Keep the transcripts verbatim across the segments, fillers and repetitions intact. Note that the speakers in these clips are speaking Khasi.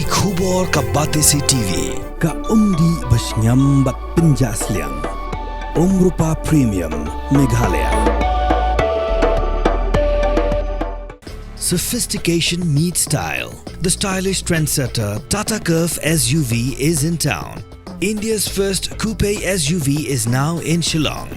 Khubor ka Batesi T V, ka umdih ba shngiam bad pynjah sliang. Umrupa Premium, Meghalaya. Sophistication meets style. The stylish trendsetter Tata Curvv S U V is in town. India's first coupe S U V is now in Shillong.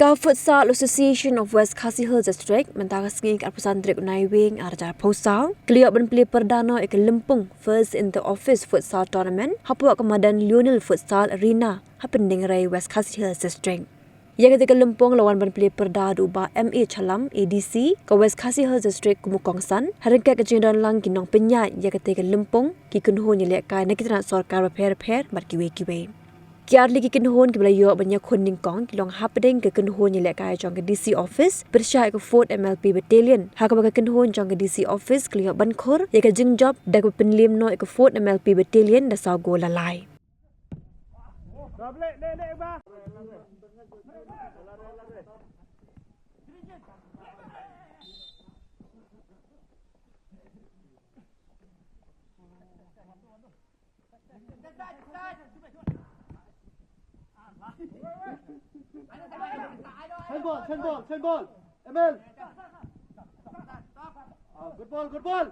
Ka Futsal Association of West Khasi Hills District mynta ka sngi ka arphew san tarik u Naiwieng arhajar arphew saw ka la ïoh ban plie pyrda noh ïa ka lympung First in the Office Futsal Tournament hapoh ka madan Lionel Futsal Arena ha Pyndengrei, West Khasi Hills District. Ïa katei ka lympung la wan ban plie pyrda da u Bah M A Challam, A D C ka West Khasi Hills District kum u kongsan, ha ryngkat ka jingdon lang ki nongpynïaid ïa katei ka lympung, ki kynhun ïalehkai na ki tnat sorkar bapher bapher bad kiwei kiwei. Ki artylli ki kynhun kiba la ïoh ban ïakhun nyngkong ki long hapdeng ka kynhun ïalehkai jong ka D C office pyrshah ïa ka Fourth M L P Battalion, ha kaba ka kynhun jong ka D C office ka la ïoh ban khur ïa ka jingjop da kaba pynliem noh ïa ka Fourth M L P Battalion da saw gol la lai. Send ball, send ball, send ball. M L. Ah, good ball, good ball.